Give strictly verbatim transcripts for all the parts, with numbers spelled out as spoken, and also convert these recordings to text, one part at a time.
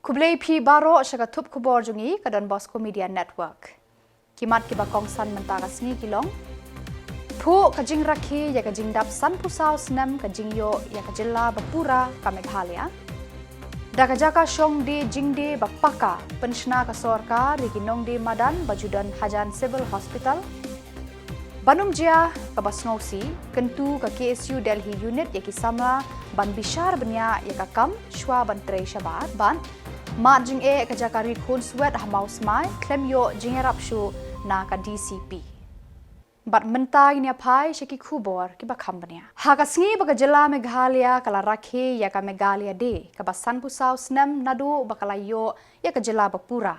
Khublei phi baroh sha ka thup khubor jong ngi ka Don Bosco Media Network. Ki mat kiba kongsan mynta ka sngi ki long: Phuh ka jingrakhe ïa ka jingdap sanphew saw snem ka jingïoh ïa ka jylla ba pura ka Meghalaya. Da ka jaka shong die jingdie ba paka, pynshna ka sorkar ïa ki nongdie madan ba ju don hajan Civil Hospital. Ban ym jia kaba sngewsih, kyntu ka K S U Delhi Unit ïa ki samla ban bishar bniah ïa ka kam shuwa ban trei shabar. Bad mad jingeh ka jaka ri khunswet ha Mawsmai khlem ïoh jingïarap shuh na ka D C P. Bad mynta ngin ïa phai sha ki khubor kiba kham bniah. Ha ka sngi ba ka jylla Meghalaya ka la rakhe ïa ka Meghalaya Day kaba sanphew saw snem naduh ba ka la ïoh ïa ka jylla ba pura.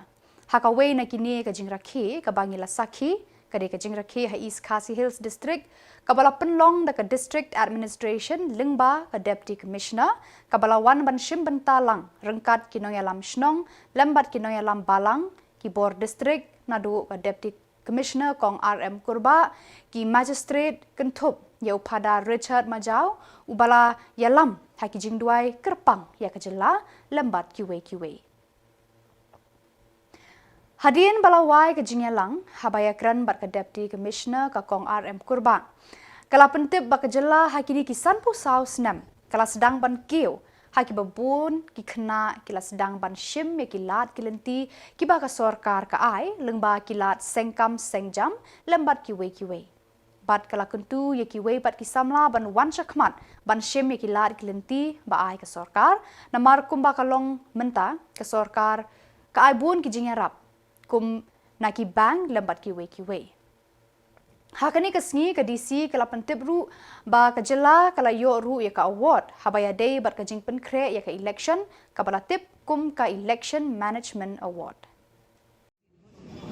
Ha kawei na kine ka jingrakhe kaba ngi la sakhi, ka dei ka jingrakhe ha East Khasi Hills District kaba la pynlong da ka District Administration lyngba ka Deputy Commissioner, kaba la wan ban shim bynta lang ryngkat ki nongïalam shnong lem bad ki nongïalam balang, ki bor district, naduh ka Deputy Commissioner Kong R M Kurbah, ki magistrate, kynthup ïa u Phadar Richard Majaw, uba la ïalam ha ki jingduwai kyrpang ïa ka jylla lem bad kiwei kiwei. Hadien ba la wai ka jingïalang, haba ïakren bad ka Deputy Commissioner ka Kong R M Kurbah, ka la pyntip ba ka jylla ha kine ki sanphew saw snem ka la sdang ban kiew ha kiba bun ki khynnah ki la sdang ban shim ïa ki lad ki lynti kiba ka sorkar ka ai, lyngba ki lad seng kam seng jam lem bad kiwei kiwei. Bad ka la kyntu ïa kiwei pat ki samla ban wan shakhmat ban shim ïa ki lad ki lynti ba ai ka sorkar, namar kumba ka long mynta, ka sorkar ka ai bun ki jingïarap kum na ki bank lem bad kiwei kiwei. Ha kane ka sngi ka D C ka la pyntip ruh ba ka jylla ka la ïoh ruh ïa ka award haba ïadei bad ka jingpynkhreh ïa ka election kaba la tip kum ka Election Management Award.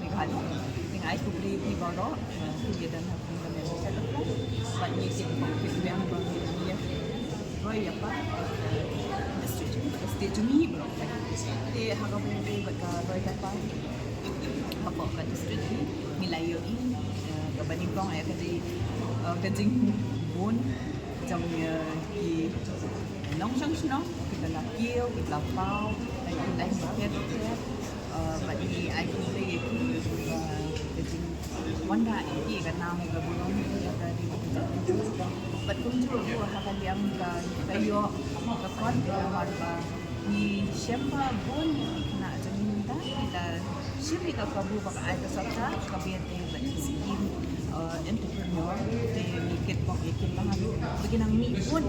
Meghalaya. Ngi ai khublei ïa phi baroh, eh, phi ïa don ha kum ka member telephone. Bad ngi tip ba phi biang ba ngi ïa roi ïa pa, eh, district, state jong ngi baroh. Te ha kaba ïadei bad ka roi ïa pa hapoh ka district ngi, ngi la ïohi, eh, kaba nyngkong eh ka dei, eh, ka jingbun jong, eh, ki nongshong shnong kiba la kiew, kiba la paw, da ki laiñ bapher bapher. Eh, bad ngi ai khublei ïa ki, eh, ka jingwanrah ïa ki ka nam ka burom ïa ka ri. Bad kumjuh ruh ha ka liang ka, ka ïoh ka khot namar ba ngi shem ba bun ki khynnah jong ngi mynta ki la shim ïa ka kabu ba ka ai ka sorkar kaba ïadei bad ki skim, eh, entrepreneur. Te ngi kitbok ïa ki lang ruh ba ki nang mih bun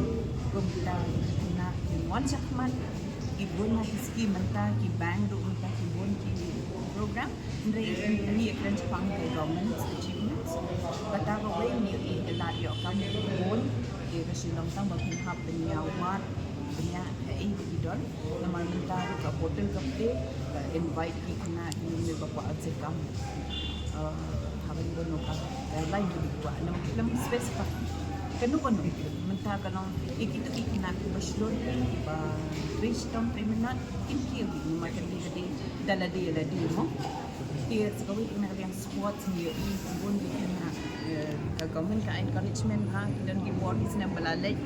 kumta ki khynnah ki wan shakhmat. Ki bun ha ki skim mynta, ki bank ruh mynta, ki bun ki program. Hynrei ngi ïakren shaphang ka government achievements. Kata kawei ngi ïohi ka lad ïoh kam ki bun, te ka shu long tang ba phin hap ban ïa wad bniah haei ba ki don. Namar mynta ruh ka portal ka plie, ka invite ki khynnah ki mei ba kwah ban shim kam. Eh, haba ngi don ka guideline ki dei kwah lem, lem specify kano kano. Mynta ka long ïa kito ki khynnah kiba shlur, kiba trei shitom trei minot, kin kiew hi namar kane ka dei da lade lade mo. Te sa kawei na ka liang sports ngi ïohi bun ki khynnah, eh, ka government ka encouragement ha, ki don ki bor ki snem ba la leit,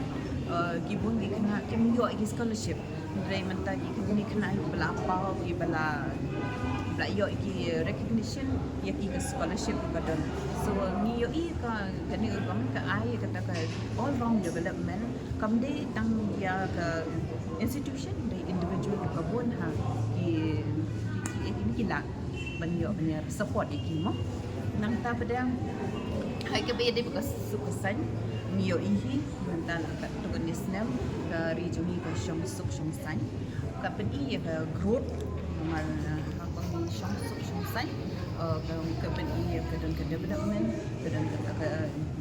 eh, ki bun ki khynnah kim ïoh ki scholarship. Hynrei mynta ki khynnah, khynnah kiba la paw, kiba la, ba la ïoh ki recognition ïa ki ka scholarship ba don. So ngi ïohi ka, kane ka government ka ai kata ka all round development, kam dei tang ïa ka institution, dei individual ruh ka bun ha ki, ki, ki, ki, ki lah ban ïoh ban ïa support ïa ki mo. Nangta pdeng ha kaba ïadei bad ka suk ka saiñ, ngi ïohi hi mynta la katto katne snem ka ri jong ngi ka shong suk shong saiñ. Ka pyni ïa ka growth namar, eh, ha kaba ngi shong suk shong saiñ, eh, ka, ka pyni ïa ka don ka development, ka don ka, ka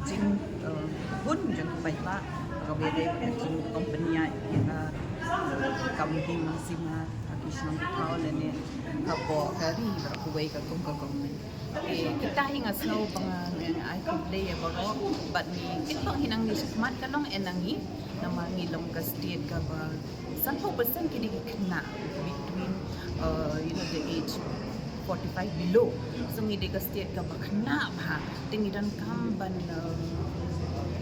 jing, eh, bun jong ka paidbah, kaba ïadei bad ka jingkompeni ïa ka kam hima sima ha ki shnong ki thaw lane hapoh ka ri baroh kawei ka kum ka government. Te kita hi nga sngew ba nga, nga ai khublei ïa baroh bad ngi kitbok hi nangne shakhmat ka long eh na ngi namar ngi long ka state kaba sanphew percent ki dei ki khynnah between, uh, you know, the age forty-five below. So ngi dei ka state kaba khynnah bha. Te ngi donkam ban, uh,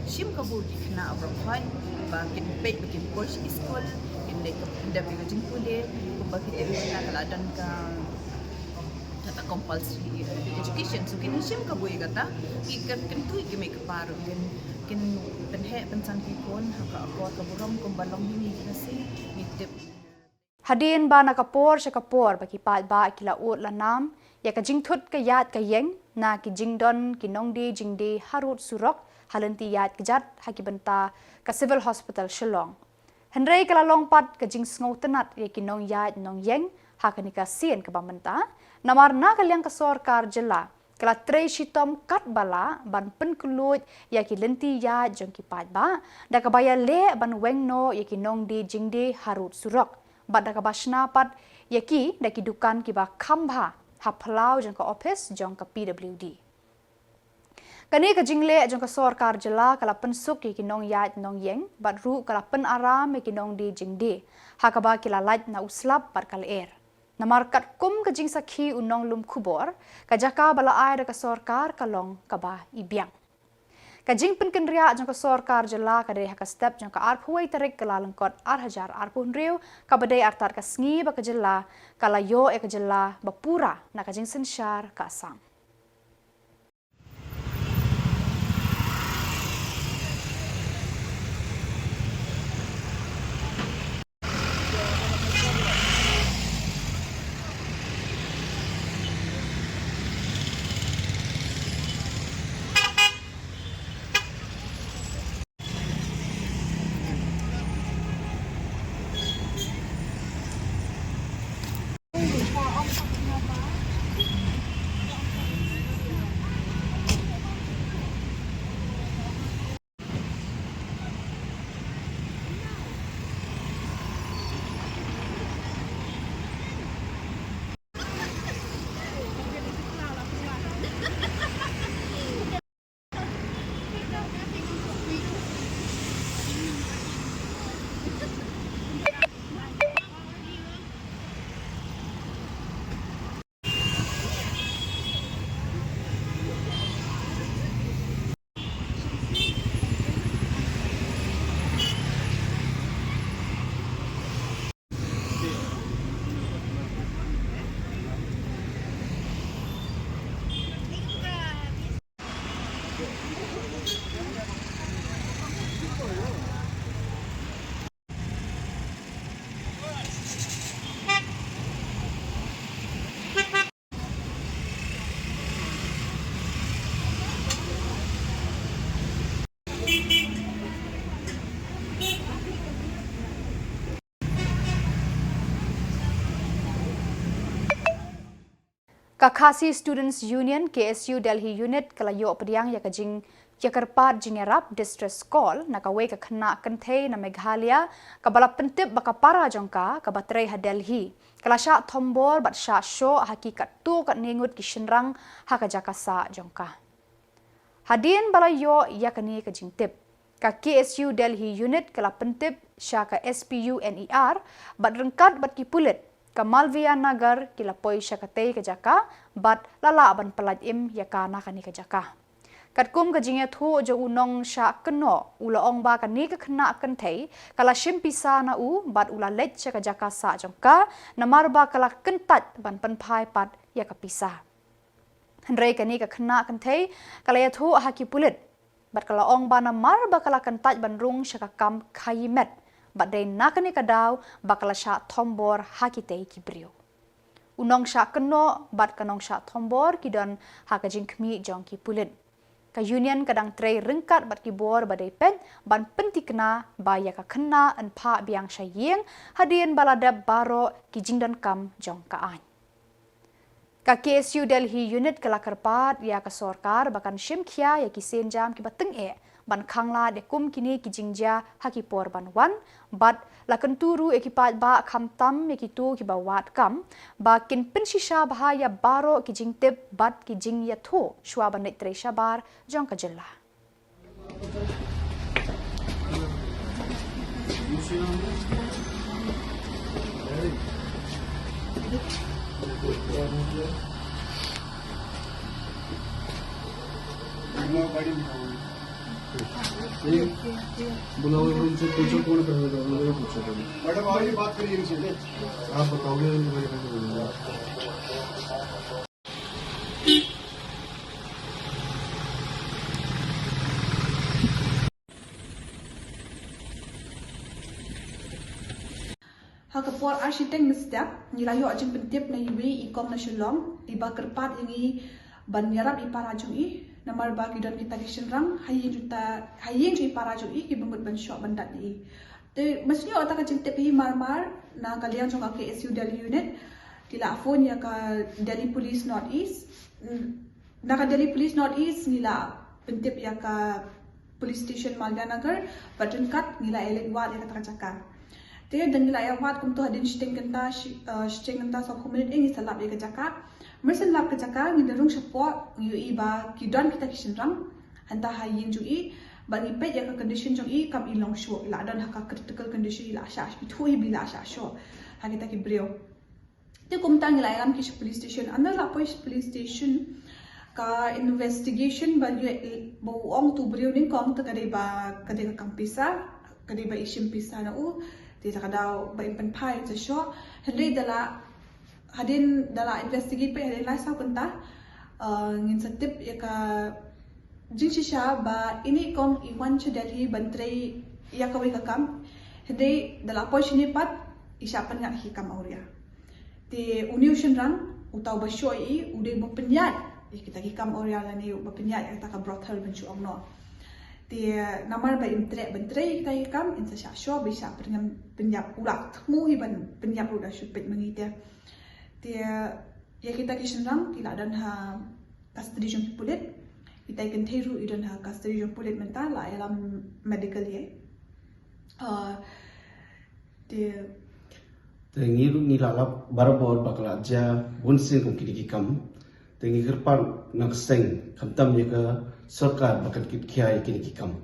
shim kabu ki khynnah baroh khoit ba kin peit ba kin poi sha ki skul, kin Dep ïa ka jingpule, kumba ki tip mynta ka la don ka, kata compulsory education. So kin shim kabu ïa kata, ki kan kyntu ïa ki mei kpa ruh, kin, kin pynheh pynsan ki khun ha ka akor ka burom kumba long hi ngi ki Khasi ngi tip. Hadien ba na ka por sha ka por ba ki paidbah ki la ud la nam ïa ka jingthut ka ïaid ka ïeng na ki jingdon ki nongdie jingdie harud surok ha lynti ïaid kjat ha ki bynta ka Civil Hospital Shillong. Hynrei ka la long pat ka jingsngewtynnad ïa ki nongïaid nongïeng ha kane ka sien kaba mynta, namar na ka liang ka sorkar jylla ka la trei shitom katba lah ban pynkhlaiñ ïa ki lynti ïaid jong ki paidbah da kaba ïaleh ban weng noh ïa ki nongdie jingdie harud surok, bad da kaba shna pat ïa ki da ki dukan kiba kham bha ha phyllaw jong ka ophis jong ka P W D. Kane ka jingleh jong ka sorkar jylla ka la pynsuk ïa ki nongïaid nongïeng, bad ruh ka la pynaram ïa ki nongdie jingdie ha kaba ki la lait na u slap bad ka lyer. Namar katkum ka jingsakhi u nonglum khubor, ka jaka ba la ai da ka sorkar ka long kaba ibiang. Ka jingpynkynriah jong ka sorkar jylla ka dei ha ka step jong ka arphew wei tarik Kyllalyngkot ar hajar arphew hynriew, kaba dei artat ka sngi ba ka jylla ka la ïoh ïa ka jylla ba pura na ka jingsynshar ka Assam. Ka Khasi Students Union, K S U Delhi Unit, ka la ïoh pdiang ïa ka jingïakyrpad jingïarap, distress call, na kawei ka khynnah kynthei na Meghalaya, kaba la pyntip ba ka para jong ka, kaba trei ha Delhi, ka la shah thombor bad shah shoh ha ki katto katne ngut ki shynrang ha ka jaka sah jong ka. Hadien ba la ïoh ïa kane ka jingtip, ka K S U Delhi Unit ka la pyntip sha ka S P U N E R, bad ryngkat bad ki pulit ka Malviya Nagar ki la poi sha katei ka jaka, bad la lah ban pyllait im ïa ka na kane ka jaka. Katkum ka jingïathuh jong u nongshah kynnoh, u la ong ba kane ka khynnah kynthei ka la shim pisa na u bad u la leit sha ka jaka sah jong ka, namar ba ka la kyntait ban pynphai pat ïa ka pisa. Hynrei kane ka khynnah kynthei ka la ïathuh ha ki pulit, bad ka la ong ba namar ba ka la kyntait ban rung sha ka kam khaïi met, bad dei na kane ka daw ba ka la shah thombor ha kitei ki briew. U nongshah kynnoh bad ka nongshah thombor ki don ha ka jingkhmih jong ki pulit. Ka Union ka dang trei ryngkat bad ki bor ba dei peit ban pynthikna ba ïa ka khynnah yn phah biang sha ïing hadien ba la dep baroh ki jingdonkam jong ka aiñ. Ka K S U Delhi Unit ka la kyrpad ïa ka sorkar ba kan shim khia ïa ki sienjam kiba tyngeh ban khanglad ïa kum kine ki jingjia ha ki por ban wan, bad la kyntu ruh ïa ki paidbah, khamtam ïa kito kiba wad kam, ba kin pynshisha bha ïa baroh ki jingtip bad ki jingïathuh shuwa ban leit trei shabar jong ka jylla. बुलाओ, उनसे पूछो कौन कर रहा है, उनसे पूछो पहले। मैडम, आइए, बात करिए इनसे। आप बताओगे उनको, मैंने कहा, Ha ka por ar shiteng mynstep, ngi la ïoh jingpyntip na iwei i kong na Shillong, iba kyrpad ïa ngi ban ïarap ïa i para jong i, namar ba ki don kita ki shynrang ha ïing jong ta, ha ïing jong i para jong i, kiba mut ban shoh ban dat ïa i. Te, ma shu ïoh kata ka jingtip hi marmar, na ka liang jong ka K S U Delhi Unit, ki la phone ïa ka Delhi Police North East. Na ka Delhi Police North East ngi la pyntip ïa ka Police Station Malviya Nagar, bad ryngkat ngi la ïaleit wad ïa kata ka jaka. Te, da ngi la ïa wad kumto hadien shiteng kynta, shi-, eh, shiteng kynta sawphew minit, eh, ngi sa lap ïa ka jaka. Mar shen lap ka jaka, ngi da rung shapoh, ngi ïohi ba ki don kita ki shynrang hangta ha ïing jong i, bad ngi peit ïa ka condition jong i, kam i long shuh, i la don ha ka critical condition, i la shah, ithuh hi ba i la shah shuh ha kita ki briew. Te kumta ngi la ïalam ki sha police station. Ynda la poi sha police station, ka investigation ba ïoh, ba u ong utu u briew nyngkong te ka dei ba, ka dei ka kam pisa, ka dei ba i shim pisa na u. Te sa ka daw ba in pynphai sa shoh. Hynrei da la, hadien da la investigate peit hadien lai saw kynta, eh, ngin sa tip ïa ka jingshisha ba ine i kong i wan sha Delhi ban trei ïa kawei ka kam. Hynrei da la poi shane pat, i shah pynngat ha ki kam awria. Te une u shynrang, uta uba shoh ïa i, u dei uba pynïaid ïa kita ki kam awria lane uba pynïaid ïa kita ka brothel ban shu ong noh. Te namar ba im treh ban trei ïa kita ki kam, in sa shah shoh ba i shah pynïap, pynïap, u la thmu hi ban pynïap ruh, da shu peit ma ngi te. Te ïa kita ki shynrang ki la don ha custody jong ki pulit. Kita ki kynthei ruh ki don ha custody jong pulit mynta, la ïalam medical ïa. Ah, te Te ngi ruh ngi la lap barabor ba ka la jia bun sien kum kine ki kam. Te ngi kyrpad na ka seng, khamtam ïa ka sorkar ba kan kitkhia ïa kine ki kam.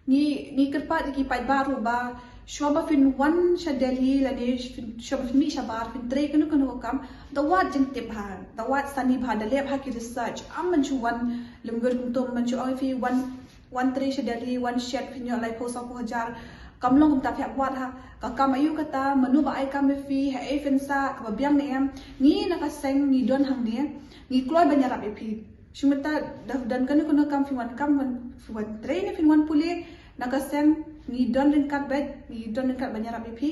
Ngi, ngi kyrpad ïa ki paidbah ruh ba shuwa ba phin wan sha Delhi lane phin, shuwa ba phin mih shabar, phin trei kano kano ka kam, da wad jingtip bha, da wad sani bha, da leh bha ki research. Ym ban shu wan lum gur kumto, ym ban shu ong phi wan, wan trei sha Delhi, wan shet phin ïoh laiphew sawphew hajar. Kam long kumta, phi hap wad ha ka kam aïu kata, mano ba ai kam ïa phi, haei phin sah, kaba biang ne em. Ngi na ka seng ngi don hangne, ngi kloi ban ïarap ïa phi. Shu mynta da don kano kano kam, phi wan kam, wan, phi wan trei ne phin wan pule, na ka seng ngi don ryngkat beit, ngi don ryngkat ban ïarap ïa phi.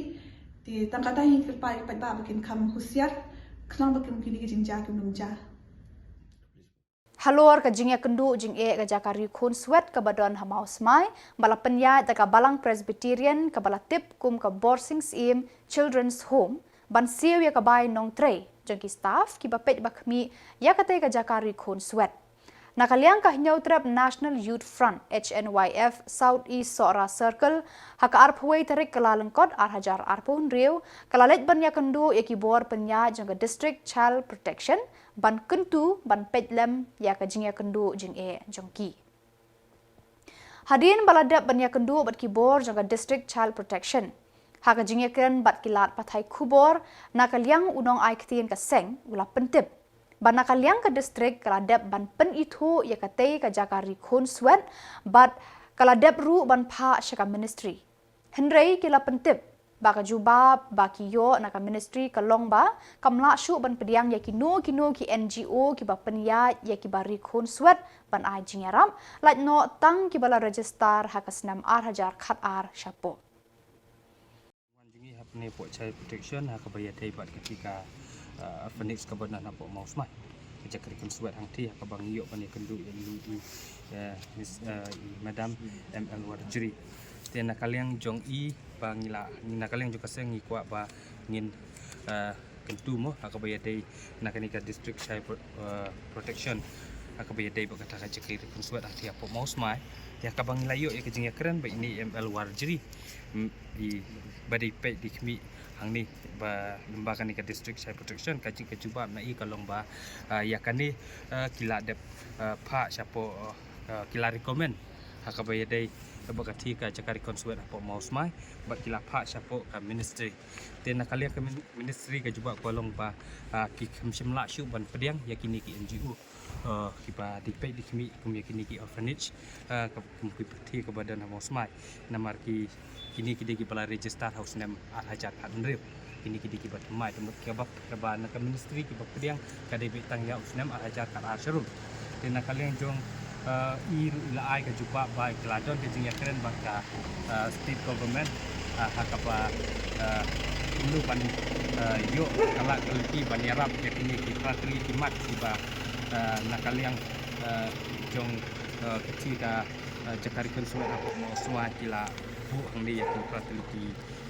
Te tang kata hi ngi kyrpad ïa ki paidbah ba kin kham husiar, khnang ba kin, kine ki jingjia kim long jia. Halor ka jingïakynduh jingeh ka jaka ri khunswet kaba don ha Mawsmai, ba la pynïaid da ka Balang Presbyterian kaba la tip kum ka Borsing Syiem Children's Home, ban siew ïa ka bai nongtrei jong ki staff kiba peit ba khmih ïa katei ka jaka ri khunswet. Na ka liang ka Hynñiewtrep National Youth Front, H N Y F, South East Sohra Circle, ha ka arphew wei tarik Kyllalyngkot ar hajar arphew hynriew, ka la leit ban ïakynduh ïa ki bor pynïaid jong ka District Child Protection, ban kyntu, ban peit lem ïa ka jingïakynduh jingeh jong ki. Hadien ba la dep ban ïakynduh bad ki bor jong ka District Child Protection, ha ka jingïakren bad ki lad pathai khubor, na ka liang u nongai ktien ka seng u la pyntip ba na ka liang ka district ka la dep ban pynithuh ïa katei ka jaka ri khunswet, bad ka la dep ruh ban phah sha ka ministry. Hynrei ki la pyntip ba ka jubab ba ki ïoh na ka ministry ka long ba kam lah shuh ban pdiang ïa kino kino ki N G O kiba pynïaid ïa kiba ri khunswet ban ai jingïarap, lait noh tang kiba la register ha ka snem ar hajar khatar shapoh. Wan jong ngi hapdeng hapoh Child Protection ha kaba ïadei bad kata ka, uh, orphanage kaba don hapoh Mawsmai. Ka jaka ri khunswet hangtei ha kaba ngi ïoh ban ïakynduh ïa i, uh, Miss, uh, i Madam M L Warjri. Te na ka liang jong i ba ngi la, na ka liang jong ka seng ngi kwah ba ngin, uh, kyntu mo ha kaba ïadei na kane ka District Child Pro-, uh, Protection ha kaba ïadei bad kata ka jaka ri khunswet hangtei hapoh Mawsmai. Te ha kaba ngi la ïoh ïa ka jingïakren bad ine i M L Warjri, mm, i ba dei peit dei khmih hangne ba lyngba kane ka District Child Protection, ka jing, ka jubab na i ka long ba, ah, ïa kane, ah, ki la dep, ah, phah shapoh, ah, ki la recommend ha kaba ïadei bad kata ka jaka ri khunswet hapoh Mawsmai, bad ki la phah shapoh ka ministry. Te na ka liang ka min-, ministry ka jubab ka long ba, ah, kim shym lah shuh ban pdiang ïa kine ki N G O. Uh, kiba dei peit dei khmih kum ïa kine ki orphanage, uh, ka, kum ki pyrthei kaba don ha Mawsmai. Namar ki, kine ki dei kiba la register ha u snem ar hajar khathynriew. Kine ki dei kiba thymmai, te mut kaba, kaba na ka ministry kiba pdiang ka dei beit tang ïa u snem ar hajar khatar sharud. Te na ka liang jong, uh, i ruh i la ai ka jubab ba ki la don ka jingïakren bad ka, uh, state government, uh, ha kaba, uh, kumno ban, uh, ïoh ka lad ka lynti ban ïarap ïa kine ki phra tylli ki mat kiba, uh, na ka liang, uh, jong, uh, ka chi ka, uh, jaka ri khun swet hapoh Mawsmai ki la buh hangne ïa ki phra tylli ki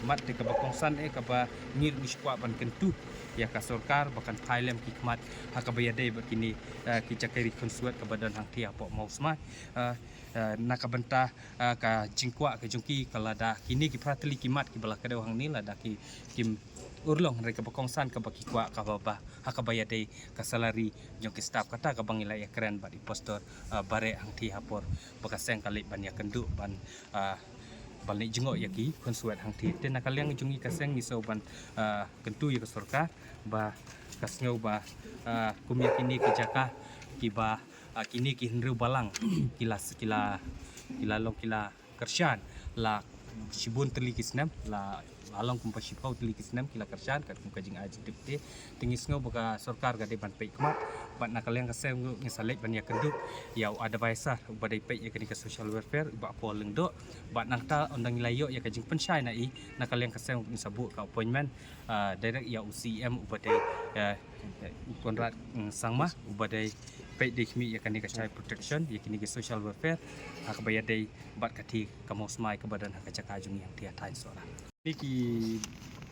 mat. Te kaba kongsan eh kaba ngi ruh ngi shu kwah ban kyntu ïa ka sorkar ba kan phai lem ki khmat ha kaba ïadei bad kine, uh, ki jaka ri khun swet kaba don hangthie hapoh Mawsmai. Uh, uh, na ka bynta, uh, ka jingkwah ka jong ki ka lada kine ki phra tylli ki mat kiba la kdew hangne lada ki, kim urlong, hynrei kaba kongsan kaba ki kwah kaba ba ha kaba ïadei ka salary jong ki staff, kata kaba ngi la ïakren bad i Pastor, uh, Bareh hangthie ha por ba ka seng ka leit ban ïakynduh ban, uh, ban leit jngoh ïa ki khun swet hangthie. Te na ka liang jong ngi ka seng ngi sngew ban, uh, kyntu ïa ka sorkar ba ka sngew ba, uh, kum ïa kine ki jaka kiba, uh, kine ki hynriew balang ki la, ki la, ki la long ki la kyrshan la shibun tylli ki snem, la, la long kumba shiphew tylli ki snem ki la kyrshan katkum ka jingai jingtip. Te, te ngi sngew ba ka sorkar ka dei ban peit khmat bad na ka liang ka seng ngi sa leit ban ïakynduh ïa u advisor uba dei peit ïa kane ka social welfare, u Bah Paul Lyngdoh. Bad nangta ynda ngi la ïoh ïa ka jingpynshai na i, na ka liang ka seng ngi sa buh ka appointment, uh, direct ïa u C E M uba dei, uh, u Conrad, mm, Sangma uba dei peit dei khmih ïa kane ka child protection, ïa kine ki social welfare, ha kaba ïadei bad ka thie ka Mawsmai kaba don ha ka jaka jong ngi hangthie ha thaiñ Sohra. Kine ki,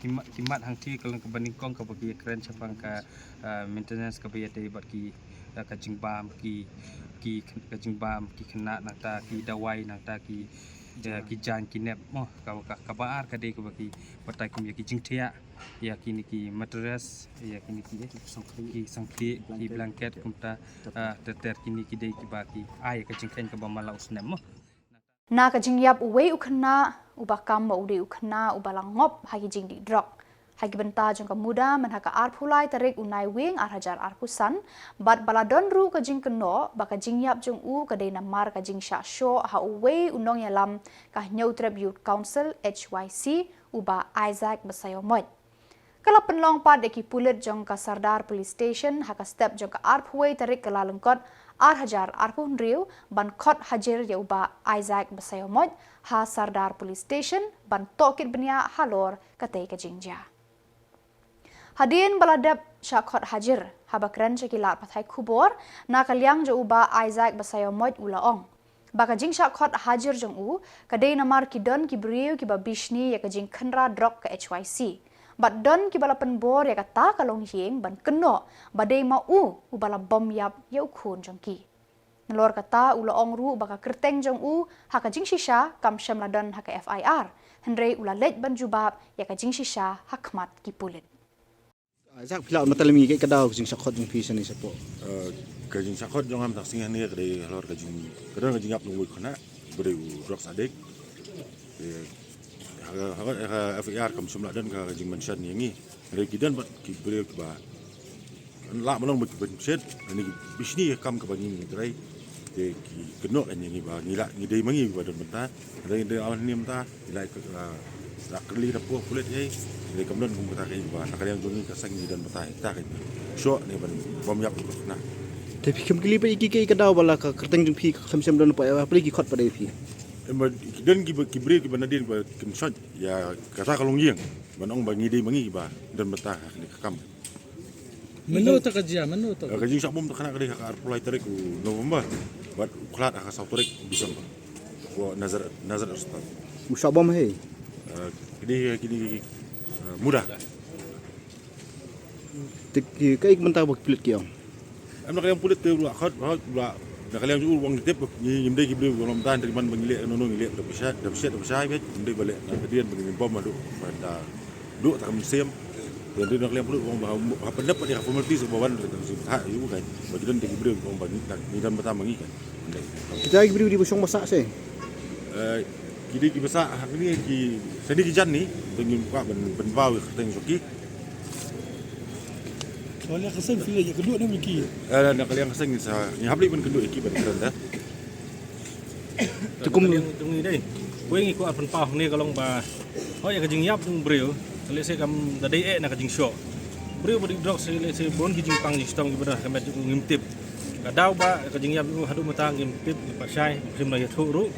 ki ma-, ki mat hangthie ka long kaba nyngkong kaba ki ïakren shaphang ka, uh, maintenance kaba ïadei bad ki, uh, ka jingbam, ki, ki, ka jingbam, ki khynnah nangta ki dawai nangta ki, uh, ki jaiñ ki nep mo, ka, ka, kaba ar ka dei kaba ki batai kum ïa ki jingthiah ïa kine ki mattress, ïa kine ki, eh, ki sangkhlieh, ki blanket, kumta, ah, ter ter kine ki dei kiba ki ai ka jingkheiñ kaba man la u snem mo. Na ka jingïap uwei u khynnah uba kam ba u dei u khynnah uba la ngop ha ki jingdih drok ha ki bynta jong ka MUDA mynha ka arphew lai tarik u Naiwieng ar hajar arphew san, bad ba la don ruh ka jingkynnoh ba ka jingïap jong u ka dei namar ka jingshah shoh ha uwei u nongïalam ka Hynñiewtrep Youth Council, H Y C, u Bah Isaac Basaiawmoit. Ka la pynlong pat ïa ki pulit jong ka Sardar Police Station ha ka step jong ka arphew wei tarik Kyllalyngkot ar hajar arphew hynriew ban khot hajir ïa u Bah Isaac Basaiawmoit ha Sardar Police Station ban tohkit bniah halor katei ka jingjia. Hadien ba la dep shah khot hajir, haba kren sha ki lad pathai khubor, na ka liang jong u Bah Isaac Basaiawmoit u la ong ba ka jingshah khot hajir jong u ka dei namar ki don ki briew kiba bishni ïa ka jingkhynra drok ka H Y C. Bad don kiba la pynbor ïa kata ka longïing ban kynnoh ba dei ma u uba la bom ïap ïa u khun jong ki. Nalor kata u la ong ruh ba ka kyrteng jong u ha ka jingshisha kam shym la don ha ka F I R, hynrei u la leit ban jubab ïa ka jingshisha ha khmat ki pulit. Isaac, phi lah ban batai lem ïa kaei ka daw ka jingshah khot jong phi shane shapoh? Eh, ka jingshah khot jong nga mynta ka sngi hangne ka dei halor ka jing, ka don ka jingïap jong uwei u khynnah uba dei u drug addict. Eh, ha, ha, ha F I R kam shym la don ka jingmention ïa ngi. Hynrei ki don bad ki briew kiba lah ban long ba ki bym shit, hynrei ki bishni ïa ka kam kaba ngi ngi trei. Te ki kynnoh ïa ngi ba ngi lah, ngi dei ma ngi ba don bynta. Hynrei dei awan ni mynta. Ila ka, ah, la kylli da pok pulit ei. Ila kam don kum kata ka iba na ka liang jong ngi ka seng ngi don bynta ita ka iba. Shoh ne ban bom ïap ka na. Te phi khlem kylli pat ïa ki kaei ka daw ba la ka kyrteng jong phi ka khlem shym don pat, ïa phi ki khot pat ïa phi. Em ba ki don ki ba, ki briew ki ba nadien ba kim shot ïa kata ka longïing ban ong ba ngi dei ma ngi ba don bynta ha kane ka kam. Mano ta ka jia, mano ta. Ka jingshah bom ta ka na ka dei ha ka arphew lai tarik u November. Bad u khlad ha ka saw tarik u December. Ko Nazareth, Nazareth Hospital. U shah bom hei. Eh, kini, kini, eh, MUDA. Te ki, kaei ka mynta ba ki pulit ki ong? Em na ka liang pulit te u la khot, u la, na ka liang u ong tip, ngi, ngim dei ki briew ba long bynta, hynrei man ba ngi leh, no, no, ngi leh, da pisa, da pisa, da pisa, ngi dei ba leh, na ka dien ba ngi bom, haduh, ba da, duh ta ka mynsiem. Te hynrei na ka liang pulit u ong ba, ha, ha, pynlep pat ïa ka formalities ba wan, da ka mynsiem, ha, ïa u kan, ba ki don dei ki briew, u ong ba ngi, ngi don bynta ma ngi kan. Kita ki briew dei ba shong ba sah se? Eh, ki dei ki ba sah, ha kini ki, sa ni ki jan ni, te ngim kwah ban, ban baw ïa ka kyrteng jong ki. Ka liang ka seng phi leh ïa ka duh ne ki? Eh, na ka liang ka seng ngi sa, ngi hap leh ban ka duh ïa ki ban kren da. Te kum ka liang jong ngi dei, wei ngi kwah pynpaw ne ka long ba, hooid ïa ka jingïap jong u briew, lehse kam da dei eh na ka jingshoh. Briew ba dih drugs lehse bun ki jingpang jingshitom kiba don ha ka met jong u ngim tip. Ka daw ba ka jingïap jong u haduh mynta ngim tip, ngim pat shai, ngim shym la ïathuh ruh.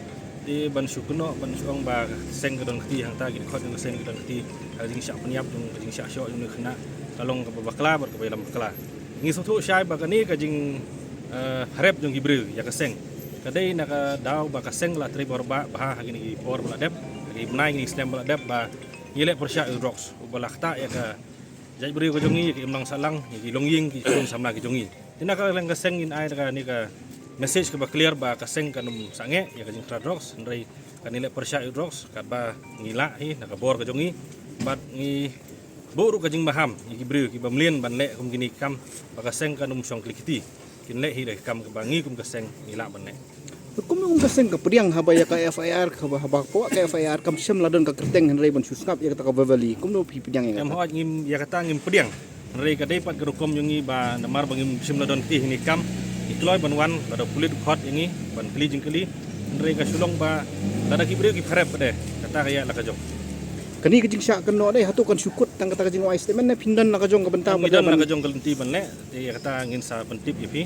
Te ban shu kynnoh, ban shu ong ba ka seng ka don kti hangta, ki dkhot jong ka seng ka don kti, ka jingshah pynïap jong, ka jingshah shoh jong u khynnah ka long kaba bakla bad kaba ïalam bakla. Ngi sngewthuh shai ba kane ka jing, eh, pharep jong ki briew ïa ka seng ka dei na ka daw ba ka seng ka la trei bor ba bha ha kine ki por ba la dep, ha ki bnai kine ki snem ba la dep ba ngi leh pyrshah ïa u drugs uba la ktah ïa ka jaitbynriew ka jong ngi, ïa ki imlang sahlang, ïa ki longïing, ki khun samla ki jong ngi. Te na ka liang ka seng ngin ai da kane ka message kaba clear ba ka seng kan ym sangeh ïa ka jingkhrat drugs, hynrei kan ym leh pyrshah ïa u drugs katba ngi lah hi na ka bor ka jong ngi. Bad ngi buh ruh ka jingmaham ïa ki briew kiba mlien ban leh kum kine ki kam ba ka seng kan ym shong kli kti. Kin leh hi da ki kam kaba ngi kum ka seng ngi lah ban leh. Kum kum ka seng ka pdiang haba ïa ka F I R, haba, haba ka F I R kam shym la don ka kyrteng, hynrei ban shu sngap ïa kata ka Beverly. Kumno phi pdiang ïa kata? Em, hooid, ngim, ïa kata ngim pdiang. Hynrei ka dei pat ka rukom jong ngi ba namar ba ngim shym la don kti ha kine ki kam, ngi kloi ban wan, lada u pulit u khot ïa ngi ban kylli jingkylli. Hynrei ka shu long ba lada ki briew ki pharep pat de, kata ka ïa la ka jong. Kane ka jingshah kynnoh dei hato kan shu kut tang kata ka jingwai statement ne phin don la ka jong ka bynta? Em, ngi don la ka jong ka lynti ban leh. Te ïa kata ngin sa pyntip ïa phi.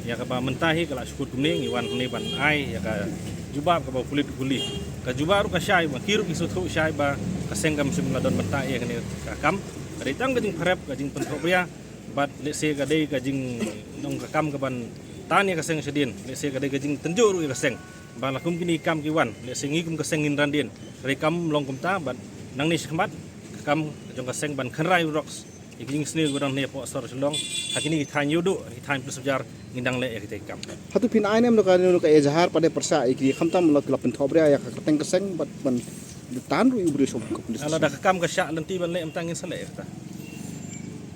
Ïa kaba mynta hi ka la shu kut kumne, ngi wan hangne ban ai ïa ka jubab kaba u pulit u kylli. Ka jubab ruh ka shai ba ki ruh ki sngewthuh shai ba ka seng kam shym la don ban tah ïa kane ka kam. Ka dei tang ka jingpharep, ka jingpynthohbria bad lehse ka dei ka jing, nong, ka kam kaban tan ïa ka seng shadien. Lehse ka dei ka jingtynjuh ruh ïa ka seng ba la kum kine ki kam ki wan, lehse ngi kum ka seng ngin ran dien. Hynrei kam long kumta bad nangne shakhmat ka kam jong ka seng ban kynrai u drugs. Ïa ki jingsniew kiba don hangne hapoh sor Shillong, ha kine ki thaiñ Ïewduh, ha ki thaiñ Police Bazar, ngin dang leh ïa kita ki kam. Hato phin ai ne em da kane ka ejahar pat de pyrshah ïa ki, khamtam la, la pynthohbria ïa ka kyrteng ka seng bad ban tan ruh ïa u briew sha ka police station? Lada ka kam ka shah lynti ban leh, mynta ngin sa leh ïa kata.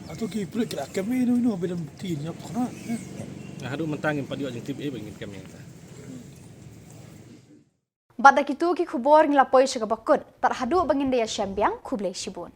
Hato ki pulit ki la kem ïa uno uno ba dang tin ïa pkhrah? Haduh mynta ngim pat ïoh jingtip ei ba ngin kem ïa kata. Bad da kito ki khubor ngi la poi sha kaba kut. Tad haduh ba ngin da ïashem biang, khublei shibun.